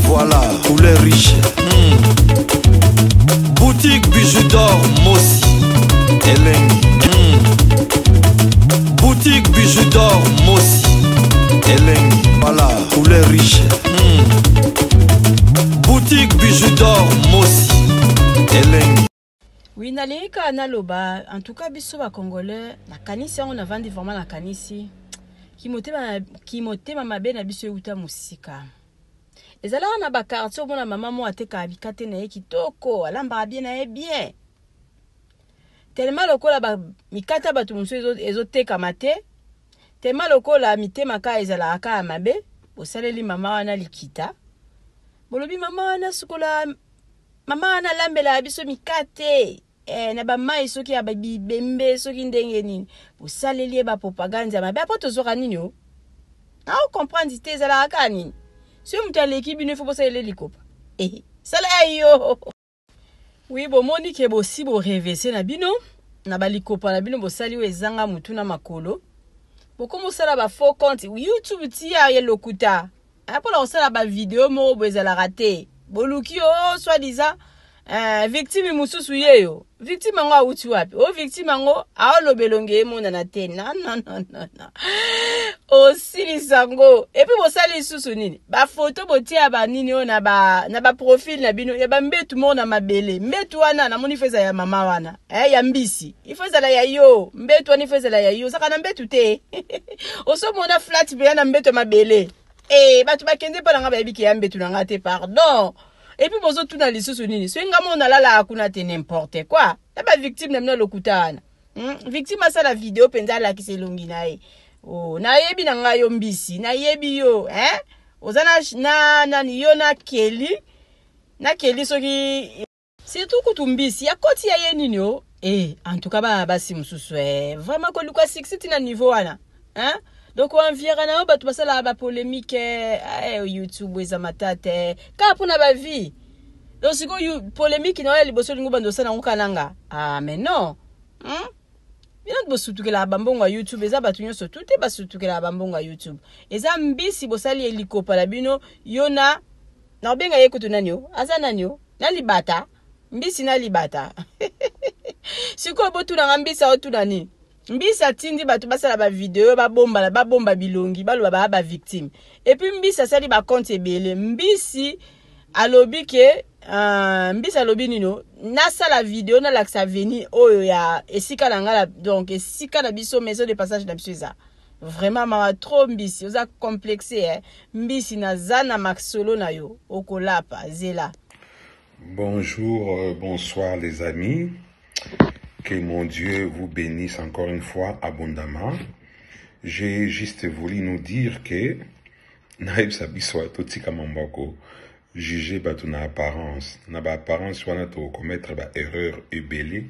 Voilà, couleur riche. Boutique Bijou d'or Mossi. Elengi. Boutique Bijou d'or Mossi. Elengi. Voilà, couleur riche. Boutique Bijou d'or Mossi. Elengi. Oui, nalingi kaka naloba en tout cas biso ba congolais nakanisi yango navandi vraiment nakanisi kimotema kimotema mabe na biso euta mosika ezalaka na ba quartier omona mama moko atekaka bikate na ye kitoko alambaka bien na ye bien tellement lokola ba mikate ya bato mosusu ezotekama te tellement lokola mitema kaka ezalaka kaka mabe bosaleli mama wana likita bolobi mama wana sukola mama wana alambelaka biso mikate eh, na bamai soki ya bibembe soki ndenge nini bosaleli ye bapropagande ya mabe apo tozwaka nini o nao comprendre te ezalaka kaka nini soki moto aleki bino ifo bosalele likopa eh, sala ya yo wi bomoni ke bosi borevese na bino na balikopa na bino bosali oyo ezanga motu na makolo bokomosala ba faux compte youtube tia ye lokuta mpo na kosala bavideo moko boye ezalaka te boluki o soit disant victime mosusu yeyo victime yango awuti wapi o victime yango aoloba elongi emonana te non non non non non osilisa yango epuis bosali lisusu nini bafoto botia banini oyo na ba na baprofile na bino ya bambetu moko na mabele mbetu wana namoni fo ezala ya mama wana eh, ya mbisi ifo ezala ya yo mbetu wana ifo ezala ya yo ozalaka na mbetu te osomona flat mpenza na mbetu ya mabele e bato bakende mpo na ngai bayebi ke ya mbetu na ngai te pardon epuis bozotuna lisusu nini soki ngai moko nalalaka kuna te n'importe quoi na bavictime na bino lokuta wana Victime asala video mpenza alakisa elongi na ye oh, nayebi na ngai yo mbisi nayebi yo eh? Oza na, na nani yo na keli na keli soki surtout kutu mbisi akoti ya ye nini o eh, en tout cas bana basi mosusu eh, vraiment koluka succès tina niveau wana hein? Donc oenviera na yo bato basalaka bapolémique eh, eh, youtube eza matata eh. Kaka mpona bavie donc sikoyo polémique na yo ya liboso olingi obanda osala yango kananga ah mais non Bino bosutukelaka bambongo ya youtube eza bato nyonso tu te basutukelaka bambongo ya youtube eza mbisi bosali ye likopa na bino yo na nakobenga ye kutu nani o aza nani o na libata mbisi na libata sikoyo botunanga mbisi aotuna nini mbisi atindi bato basala bavideo babomba babomba bilongi baloba baya bavictime epuis mbisi asali bacompte ebele mbisi alobi ke mbisi alobi nino nasala video nalakisa veni oyo ya esika na ngai donc esika na biso maison de passage na biso eza vraiment mawa trop mbisi oza complexe eh? Mbisi naza na masolo na yo okolapa zela. Bonjour, bonsoir les amis. Que mon Dieu vous bénisse encore une fois abondamment. J'ai juste voulu nous dire que nayebisa biso totika mambo juger bato na apparence. Na ba apparence wana to commettre ba erreur ebele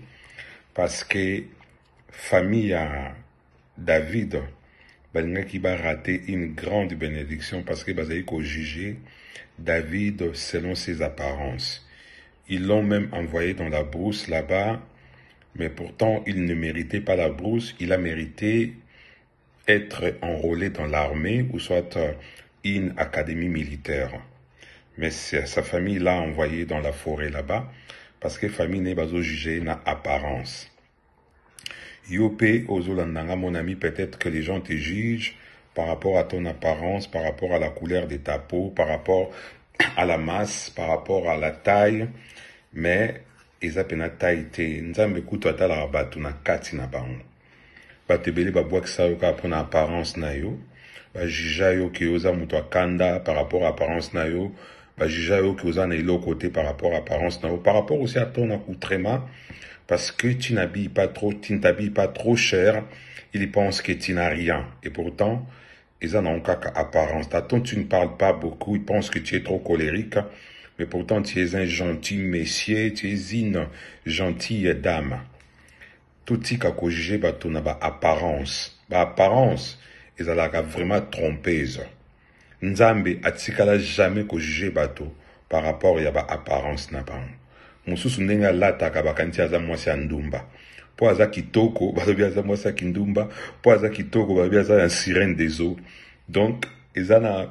parce que famille ya David balingaki ba rater une grande bénédiction parce que bazali ko juger David selon ses apparences. Ils l'ont même envoyé dans la brousse là-bas, mais pourtant il ne méritait pas la brousse, il a mérité être enrôlé dans l'armée ou soit une académie militaire. Mais sa famille l'a envoyé dans la forêt là-bas parce que famille n'est pas jugé na apparence. Yo pe ozolanda nga mon ami, peut-être que les gens te jugent par rapport à ton apparence, par rapport à la couleur de ta peau, par rapport à la masse, par rapport à la taille, mais eza pena taille te. Nzambe kutu atalaka bato na kati na bango. Bato ebele babwakisa yo kaka mpona apparence na yo, bajuja yo ke oza moto akanda par rapport à apparence na yo, bajuja yo ke oza na eloko te par rapport à apparence na yo, par rapport aussi à ton accoutrement, parce que tu n'habilles pas trop, tu ne t'habilles pas trop cher, ils pensent que tu n'as rien. Et pourtant, ils en ont kaka apparence. Attends, tu ne parles pas beaucoup, ils pensent que tu es trop colérique, mais pourtant tu es un gentil monsieur, tu es une gentille dame. Totika kojuger bato na ba apparence. Ba apparence ezalaka vraiment trompeuse. Nzambe atikala jamais kojuger bato par rapport ya ba apparence na bango. Mosusu ndenge alataka bakanisi aza mwasi ya ndumba. Po aza kitoko, balobi aza mwasi ya kindumba, po aza kitoko, balobi aza ya sirène des eaux. Donc eza na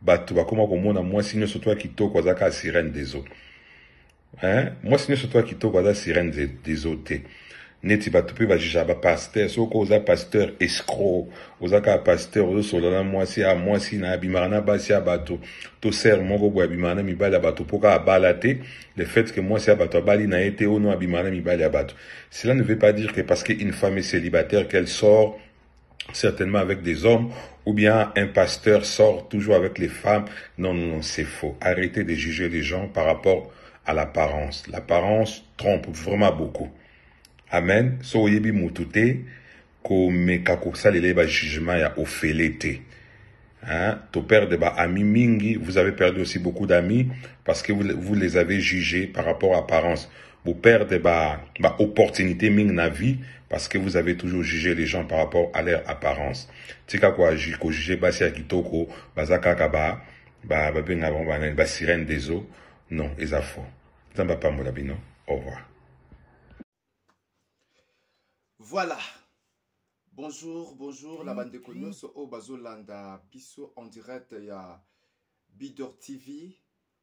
Bato bakoma komona mwasi nyonso to ya kitoko aza kaka sirène des eaux. Hein? Mwasi nyonso to ya kitoko aza sirène des eaux te. Neti bato mpe bajugeaka ba pasteur, soki oza pasteur escroc, oza kaka pasteur ozosolola na mwasi ya mwasi na abimaka na basi ya bato, to sœur moko boye abimaka na mibali ya bato mpo kaka abala te, le fait que mwasi ya bato abali na ye te, ono abimaka na mibali ya bato. Cela ne veut pas dire que parce qu'une femme est célibataire qu'elle sort certainement avec des hommes, ou bien un pasteur sort toujours avec les femmes. Non, non, non, c'est faux. Arrêtez de juger les gens par rapport à l'apparence. L'apparence trompe vraiment beaucoup. Amen. So oyebi mutu te, komeka kosalela ye ba jugement ya ofele te. Hein? To perdre ba amis mingi, vous avez perdu aussi beaucoup d'amis parce que vous, vous les avez jugés par rapport à apparence. Vous perdez ba, ba opportunité mingi na vie parce que vous avez toujours jugé les gens par rapport à leur apparence. Tika ko ko juger basi ya kitoko, baza kaka ba ba ba benga bango ba nani, ba sirène des eaux. Non, eza faux. Nzambe apambola bino. Au revoir. Voilà. Bonjour, bonjour, la bandeko nyonso oyo bazolanda biso en direct ya Bidor TV.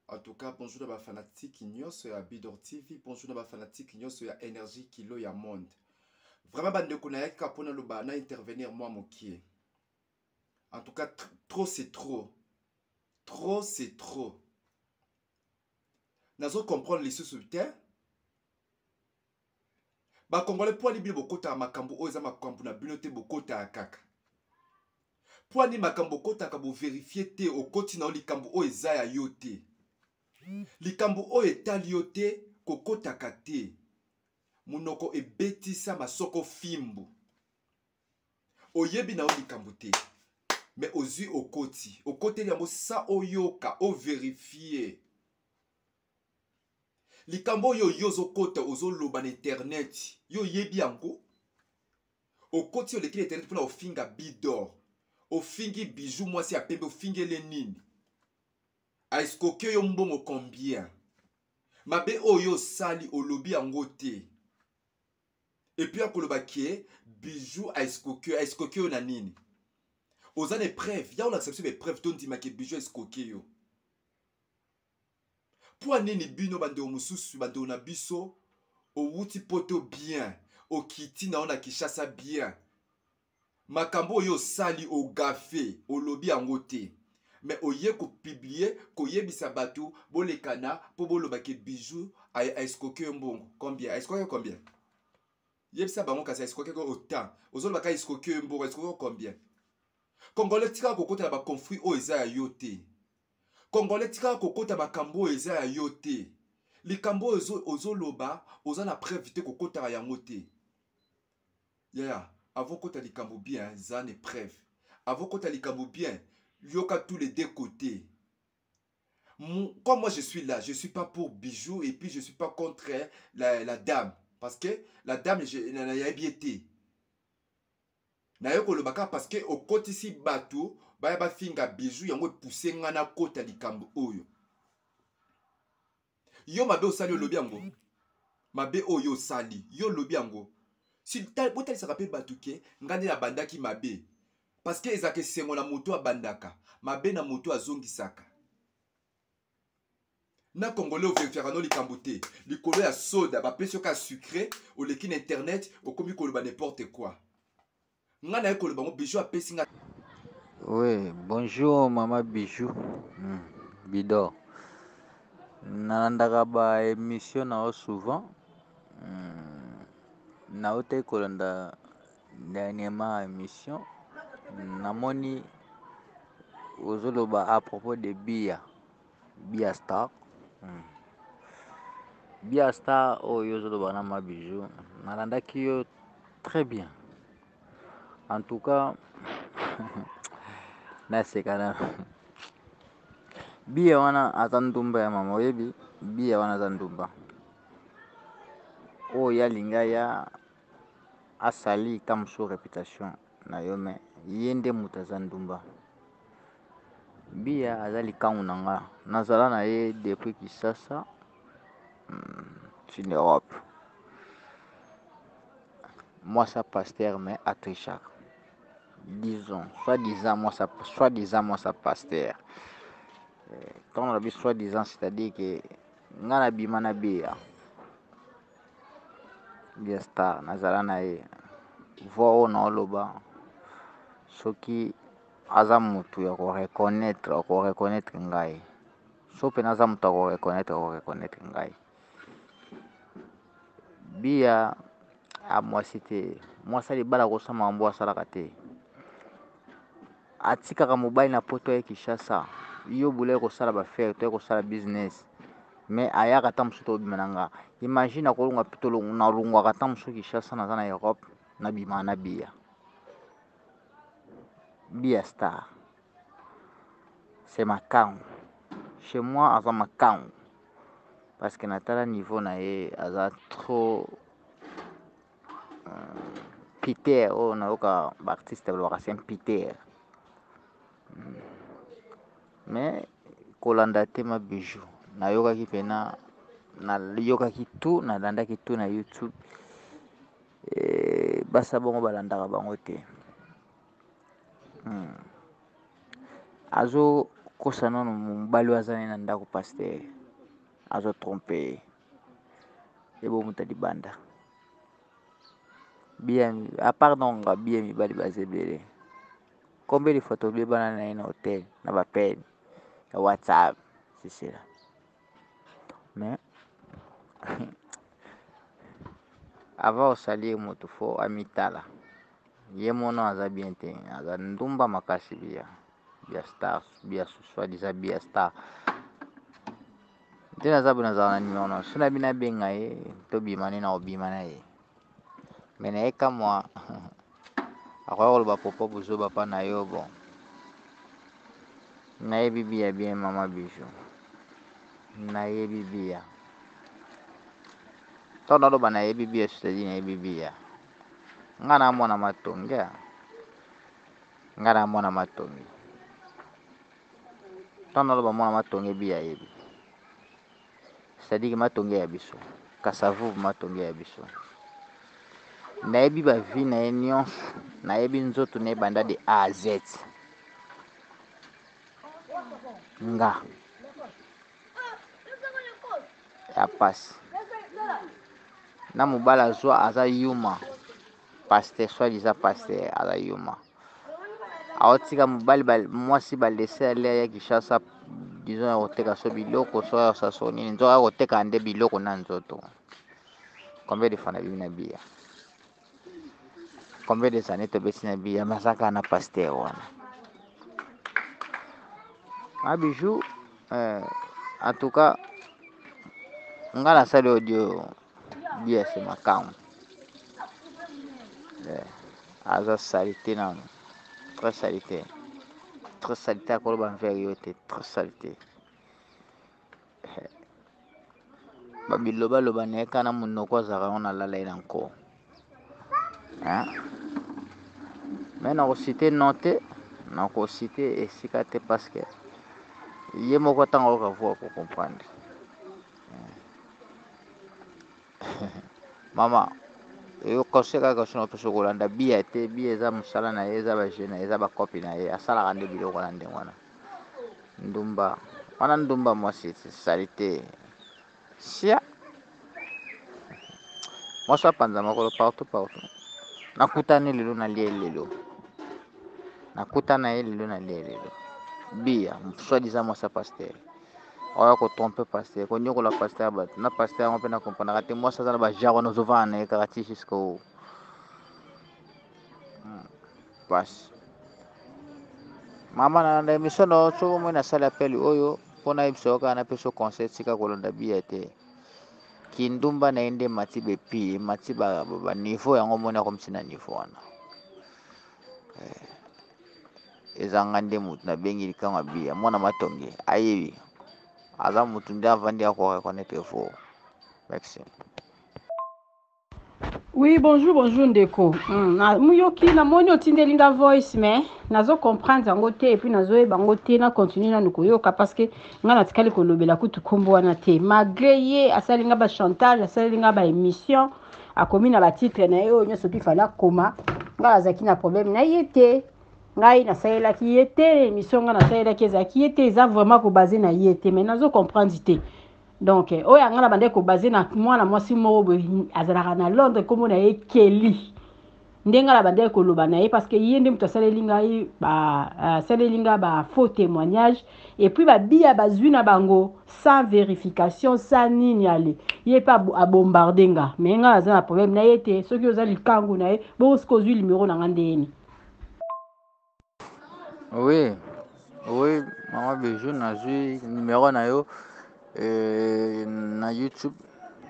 En tout cas, bonjour na ba fanatique nyonso ya Bidor TV, bonjour na ba fanatique nyonso ya Énergie Kilo ya Monde. Vraiment bandeko nayaki kaka mpona loba na intervenir mwa mokie. En tout cas, trop c'est trop. Trop c'est trop. Nazo comprendre lisusu te. Ba congolais mpo ani bino bokotaka makambo oyo eza makambo na bino te, bokotaka kaka mpo ani makambo okotaka boverifie te, okoti na yo likambo oyo eza ya yo te, likambo oyo etali yo te, kokotaka te. Monoko ebetisa masoko fimbu, oyebi na yo likambo te, me ozwi okoti, okoteli yango sa oyoka overifie likambo oyo yo ozokota ozoloba na internet, yo oyebi yango. Okoti oleki na internet mpona ofinga Bidor, ofingi Bijou mwasi ya pembe, ofingele nini? Aeskoke yo mbongo combien? Mabe oyo osali olobi yango te. Epuis akoloba ke Bijou aeskoke, aeskoke yo na nini? Oza na epreuve ya olakisa biso baepreuve tondima ke Bijou aeskoke yo. Mpo nini bino bandeko mosusu, bandeko na biso, owuti poto bien, okiti na yo na Kinshasa bien, makambo oyo osali ogafe olobi yango te, me oye kopublie koyebisa bato bolekana mpo boloba ke Bijou aeskoke yo mbongo combien, aeskoke combien? Yebisa bango kasi aeskoke ko autant ozoloba ka aeskoke yo mbongo, aeskoke combien? Congolais tikaka kokota na baconflit oyo eza ya yo te. Congolais tikaka kokota makambo oyo eza ya yo te. Likambo oyo ozoloba oza na preuve te, kokotaka yango te. Yaya, avant kota likambo bien, za na preuve. Avant kota likambo bien, yoka tous les deux côtés. Comme moi je suis là, je suis pas pour Bijou et puis je suis pas contre la dame. Parce que la dame, nayebi ye te. Naye koloba kaka parce que okotisi bato baya bafinga Bijou, yango epuse nga nakota likambo oyo. Yo mabe osali olobi yango, mabe oyo osali yo olobi yango. Botalisaka mpe bato ke nga nde nabandaki mabe, parce que ezalaka esengo na moto abandaka mabe na moto azongisaka. Na congolais overifiaka no likambo te, likolo ya soda bapesi yo kaka sucré, oleki na internet okomi koloba n'importe quoi. Nga naye koloba ngo Bijou apesi nga. Oui, bonjour maman Bijou. Bidor. Nalandaka ba émission na yo souvent. Nautaki kolanda dernièrement émission. Namoni ozoloba à propos de Bia. Bia Star. Bia Star oyo ozoloba na ma Bijou. Nalandaki yo très bien. En tout cas, naseka na Bia wana aza ndumba ya mama, oyebi Bia wana aza ndumba. Oyo ya linga ya asali ta mosusu réputation na yo, mais ye nde moto aza ndumba. Bia aza likangu na nga, nazala na ye depuis Kinshasa, sur Europe. Mwasa pasteur mais atrichaka. Disons, soi-disant mwasa, soi-disant mwasa pasteur. Ntango nalobi soit disant, c'est-à-dire que nga nabima na Biya, Biya Star, nazala na ye. Voix oyo naoloba, soki aza mutu ya ko reconnaître, ako reconnaître ngai. So mpe naza mutu ya ko reconnaître, ako reconnaître ngai. Biya a mwasi te, mwasi ya libala akosala makambo asalaka te. Atikaka mobali na poto ya Kinshasa, yo bula kosala ba affaire to kosala business, mais ayaka ata mosusu tobima na nga. Imagine akolonga plutôt nalongwaka ata mosusu Kinshasa, naza na Europe, nabima na Biya. Biya Star, c'est makangu. Chez moi aza makangu parce que natala niveau na ye, aza trop Peter. Oyo nayoka baartiste balobaka c'est Peter, mais kolanda te. Ma Bijou, nayokaki mpena, nayokaki tout, nalandaki tout na YouTube. Basa bongo balandaka bango te. Azokosa nano mobali oyo aza naye na ndako, pasteur, azotrompe ye, ebomuta libanda. Bien, à part nonga bien, mibali baza ebele. Combien de fois tobebana na ye na hotel, na bapene ya WhatsApp, c'est cela. Mais avant osalir moto, fo amitala ye mono. Aza bien te, aza ndumba makasi. Biya, Biya Star, Biya, soi-disant Biya Star nte. Naza boye, nazala na numero na so na bino, abenga ye, tobima nde na kobima na ye. Me na ye kamwa akoya koloba popo buzoba mpa na yo. Bon, nayebi Biya bien. Mama Bijou, nayebi Biya. Ntango naloba nayebi Biya, c'est-à-dire nayebi Biya. Nga na mwana Matonge, nga na mwana Matonge. Ntango naloba mwana Matonge, Biya ayebi, c'est-à-dire Matonge ya biso, Kasavubu, Matonge ya biso. Nayebi bavie na ye nyonso, nayebi nzoto na ye banda de A à Z. Nga ya pasi na mobali azwa, aza yuma. Pasteur, soi-disant pasteur, aza yuma. Aotika mobali, mwasi balese ale ya Kinshasa, disons ya koteka so biloko, so ya kosala so nini, nzoka ya koteka nde biloko na nzoto. Combien de fois nabimi na Biya? Combien des années tobeti na Biya? Mais aza kaka na pasteur wana. Ma Bijou, en tout cas nga nasali audio. Biya se makambo, aza saleté nano, très saleté, très saleté. Akoloba envers yo te, très saleté. Babilobaloba na ye kaka na monoko, azalaka yango. Nalala ye na nko, mais nakociter nom te, nakociter esika te, parce que ye moko ntango ayoka voix akocomprendre. Mama, eyo conseil kaka so napesa: kolanda Biya te. Biya eza mosala na ye, eza baje na ye, eza bakopi na ye, asalaka nde biloko na ndenge wana. Ndumba wana, ndumba mwasi, sali te. Sia mwasi apanza makolo partout partout. Nakutani lelo, nalie lelo, nakutana ye lelo, nalie lelo. Biya, soi-disant mwasi ya pasteur, oya kotromper pasteur, konyokola pasteur ya bato na pasteur yango mpe. Nakomprenaka te, mwasi aza na bagenre wana, ozovanda na ye kaka ti jusqu'au pasi. Mama, nalanda émission na soki omoi, nasali appel oyo mpo nayebisa yo kaka, napesa conseil: tika kolanda Biya te. Kindumba na ye nde emati bepi, emati baniveau yango, omoni akomisi na niveau wana. Ezanga nde motu nabengi likango ya Biya, mwana Matonge, ayebi, aza motu nde avandi, akoreconnaître faux. Merci. Oui, bonjour, bonjour ndeko. Na muyoki namoni otindeli nga voice, mais nazo comprendre yango te, et puis nazoyeba yango te. Na continue nanu koyoka, parce que nga natikali kolobela kutu nkombo wana te, malgré ye asali nga bachantage, asaleli nga baémission, akomi na batitre na ye oyo nyonso. Mpi fali akoma, nga nazalaki na problème na ye te. Ngai nasalelaki ye te émission, ngai nasalelaki ezalaki ye te, eza vraiment kobaser na ye te, mais nazo comprendre te. Donc oyo ya ngai na bandaki kobaser na mwana mwasi moko boye azalaka na Londres, nkombo na ye Keli. Nde ngai na bandaki koloba na ye parce que ye nde moto asaleli ngai asaleli ngai ba faux témoignage et puis babiya bazwi na bango sans vérification, sans nini. Ale ye mpe abombarde nga, mais ngai naza na problème na ye te. Soki oza likangu na ye bongo, soki ozwi numero na nga ndeni? Oui, mama Bijou, nazwi numéro na yo na YouTube,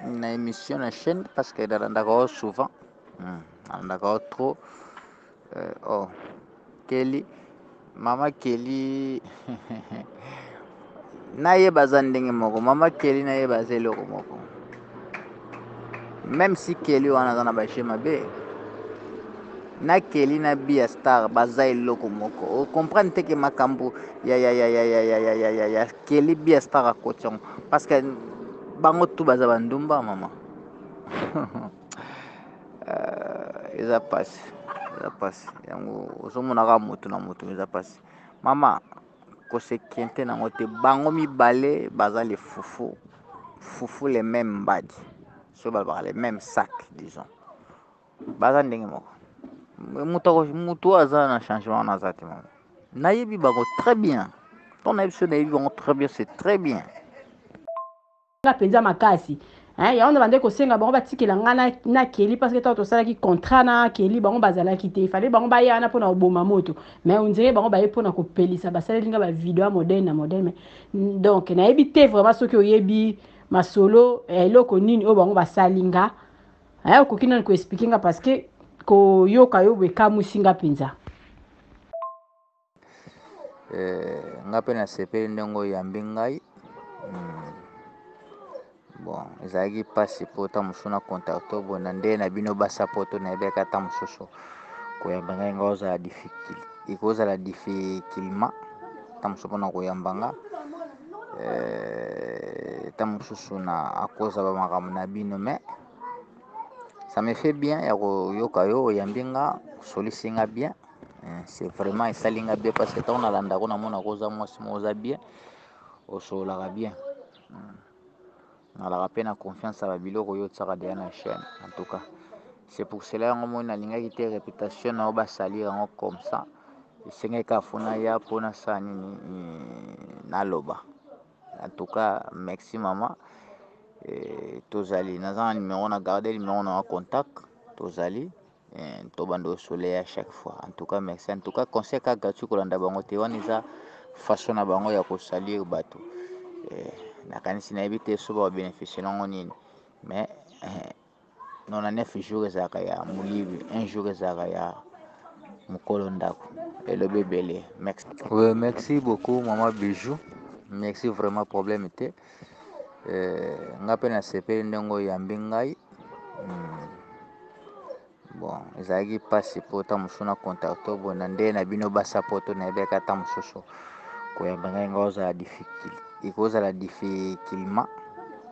na émission, na chaîne, parce que nalandaka yo souvent, nalandaka yo trop. Oh, Keli, mama Keli nayeba aza ndenge moko. Mama Keli nayeba aza eloko moko, même si Keli wana aza na baje mabe. Na Keli na Bia Star baza eloko moko. Ocomprendre te ke makambo ya Keli, Bia Star akoti yango parce que bango tu baza bandumba. Mama, eza pasi, eza pasi. Yango ozomonaka motu na motu, eza pasi. Mama, kosekente nango te. Bango mibale baza le fufu fufu, le même mbadi, so balobaka le même sac, disons baza ndenge moko. Moto moto oyo aza na changement wana aza te. Mama, nayebi bango très bien. Ntango nayebi so, nayebi bango très bien, c'est très bien. Nga mpenza makasi, yango na bande kosenga bango batikela nga na Keli, parce que ntango tosalaki contrat na Keli, bango bazalaki te. Ifale bango baya wana mpona koboma moto, mais on dirait bango baye mpona kopelisa. Basaleli nga bavideo ya modèle na modèle. Mais donc nayebi te vraiment soki oyebi masolo ya eloko nini oyo bango basali nga. Okoki nani koexpliquer nga? Parce que koyoka yo boye ekamwisi nga mpenza. Nga mpe nasepeli ndenge oyambi ngai. Bon, ezalaki mpasi mpo ta mosusu na contacte boye na nde na bino basa poto. Nayebaki ata mosusu koyamba ngai nga ozala difficile, ekozala difficilement ta mosusu mpona koyamba nga, ta mosusu na akoza bamakambo na bino. Mais ça me fait bien ya koyoka yo oyambi nga, osolisi nga bien. C'est vraiment esali nga bien parce que ntango nalandako, namonaka oza mwasi moko oza bien, osololaka bien. Nalaka mpe na confiance ya babiloko oyo otiaka deya na chaîne. En tout cas, c'est pour cela yango moi nalingaki te réputation na yo basalir yango comme ça. Esengaki kaka fo naya mpo nasala nini, naloba. En tout cas, merci mama. Tozali, naza na numéro, na garde numéro na contact, tozali tobanda osole à chaque fois. En tout cas, merci. En tout cas, conseil kaka gratuit: kolanda bango te. Wana eza façon na bango ya kosalir bato. Nakanisi nayebi te so babénéficie nango nini, mais 99 jours ezalaka ya moyibi, un jour ezalaka ya mokolo ndako. Elobi ebele. Merci. Oui, merci beaucoup mama Bijou, merci vraiment. Problème te. Nga mpe nasepeli ndenge oyambi ngai. Bon, ezalaki mpasi mpo ta mosusu na contacte boye na nde na bino basa poto. Nayebaki ata mosusu koyamba ngai nga ozala difficile, ekozala difficilement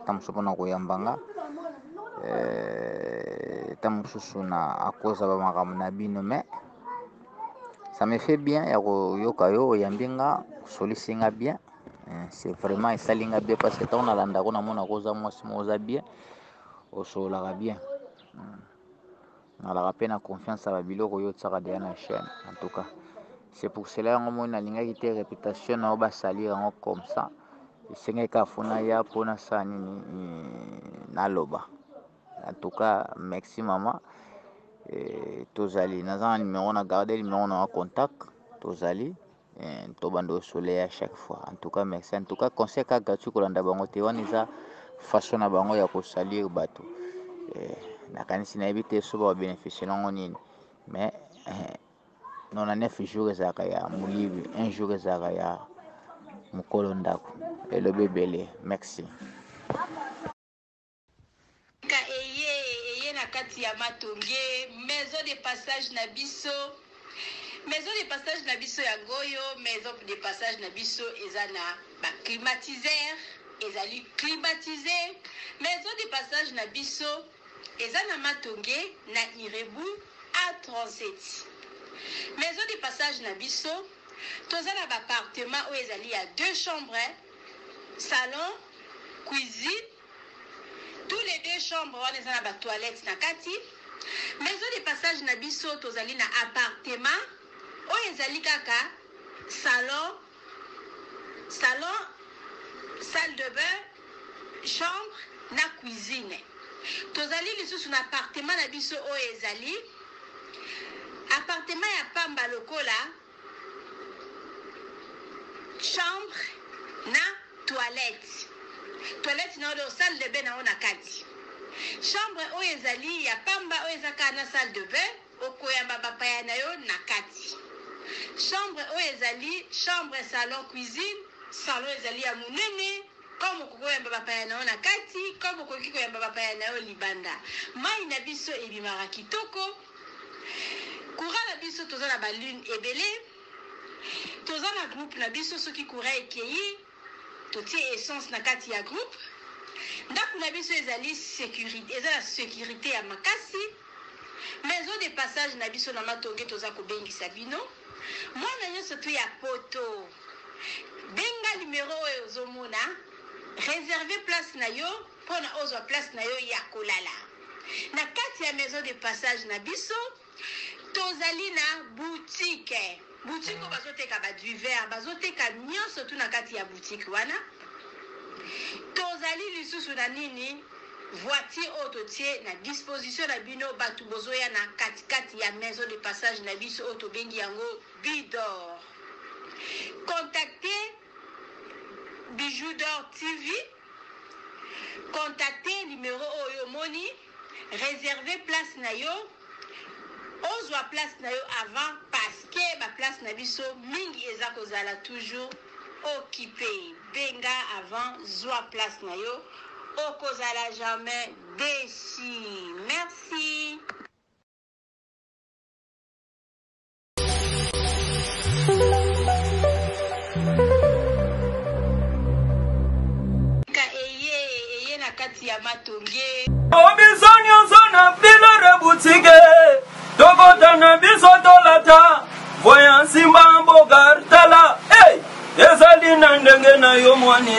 ta mosusu mpona koyamba nga, ta mosusu na akoza bamakambo na bino. Mais ça me fait bien ya koyoka yo oyambi nga, osolisi nga bien. C'est vraiment esali nga bien parce que ntango nalandako, namonaka oza mwasi moko oza bien, osololaka bien. Nalaka mpe na confiance ya babiloko oyo otiaka deya na chaîne. En tout cas, c'est pour cela yango moi nalingaki te réputation na yo basalir yango comme ça. Esengaki kaka fo naya mpo nasala nini, naloba. En tout cas, merci mama. Tozali, naza na numéro, na garde numéro na contact, tozali tobanda osole à chaque fois. En tout cas, merci. En tout cas, conseil kaka gratuit: kolanda bango te. Wana eza façon na bango ya kosalir bato. Nakanisi nayebi te so babénéficie nango nini, mais 99 jours ezalaka ya moyibi, un jour ezalaka ya mokolo ndako. Elobi ebele. Merci. Ka eye eye na kati ya Matonge, maison de passage na biso. Maison de passage na biso yango oyo. Maison de passage na biso eza na baclimatiseur, ezali climatisé. Maison de passage na biso eza na Matonge, na Irebu A37. Maison de passage na biso toza na ba appartement oyo ezali ya deux chambres, salon, cuisine, tous les deux chambres wana eza na ba toilettes na kati. Maison de passage na biso tozali na appartement oyo ezali kaka salon, salon, salle de bain, chambre na cuisine. Tozali lisusu na appartement na biso oyo ezali appartement ya pamba lokola chambre na toilette. Toilette na yo salle de bain na yo na kati. Chambre oyo ezali ya pamba oyo eza kaka na salle de bain, okoyamba bapaya na yo na kati. Chambre oyo ezali chambre salon cuisine, salon ezali ya monene comme okoki koyamba bapaya na yo na kati, comme okoki koyamba bapaya na yo libanda. Mai na biso ebimaka kitoko. Courant na biso toza na ba lune ebele. Toza na groupe na biso soki courant ekei totie essence na kati ya groupe. Ndako na biso ezali sécurité, eza na sécurité ya makasi. Maison de passage na biso na Matonge toza kobengisa bino. Mwana nyonso tu ya poto, benga numero oyo ozomona, réserve place na yo mpona ozwa place na yo ya kolala. Na kati ya maison de passage na biso tozali na boutique. Boutique oyo bazoteka ba divers, bazoteka nyonso tu na kati ya boutique wana. Tozali lisusu na nini? Voiture oyo totie na disposition na bino bato bozoya na katikati ya maison de passage na biso oyo tobengi yango Bidor. Contactez Bijou d'Or TV. Contactez numéro oyo omoni, réservez place na yo, ozwa place na yo avant parce que ba place na biso mingi eza kozala toujours occupé. Benga avant, zwa place na yo, okozala jamais déçu. Merci. Eye eye na kati ya matonge. Biso nyonso na filere butike tokota na biso tolata voya nsimba mbogar tala hey! Ezali na ndenge na yo mwani.